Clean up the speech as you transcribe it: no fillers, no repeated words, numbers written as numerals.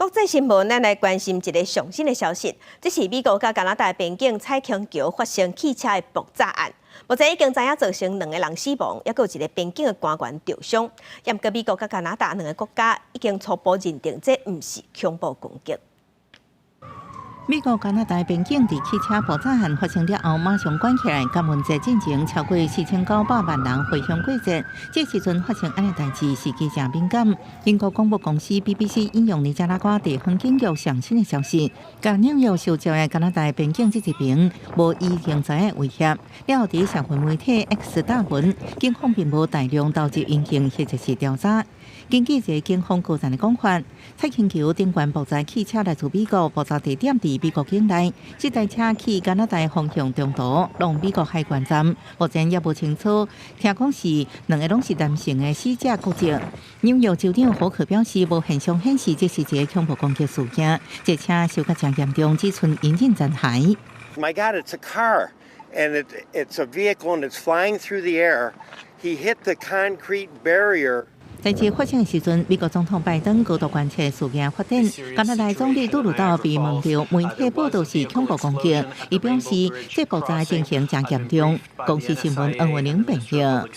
國際新聞，咱來關心一个上新的消息。這是美國佮加拿大邊境彩虹橋發生汽車的爆炸案，目前已經知影造成兩个人死亡，猶閣有一个邊境的官員著傷。毋過美國佮加拿大兩个國家已經初步認定，這毋是恐怖攻擊。美國加拿大邊境佇汽車爆炸案發生了後，馬上關起來。感恩節進前超過4900萬人回鄉過節，這時陣發生按呢代誌，時機誠敏感。英國廣播公司 BBC 引用尼加拉瓜地方警局上新的消息，佮紐約州的加拿大邊境這一邊無已經知的威脅。了後，佇社會媒體 X 貼文，警方並無大量投入引擎或者是調查。根據這个警方高層的講法，彩虹橋頂懸爆炸汽車來自美國，爆炸地點佇美國境內，這台車去加拿大方向中途挵美國海關站，目前猶無清楚。聽講是兩个攏是男性的死者國籍。紐約州長霍克表示，無現象顯示這是一个恐怖攻擊事件，這車燒甲誠嚴重，只賰引擎殘骸。 My God, it's a car, and it's a vehicle, and it's flying through the air. He hit the concrete barrier. 代誌發生的時陣，美國總統拜登高度關切事件發展。加拿大總理杜魯道被問著媒體報道是恐怖攻擊，伊表示這爆炸情形誠嚴重。公視新聞黃文玲報導。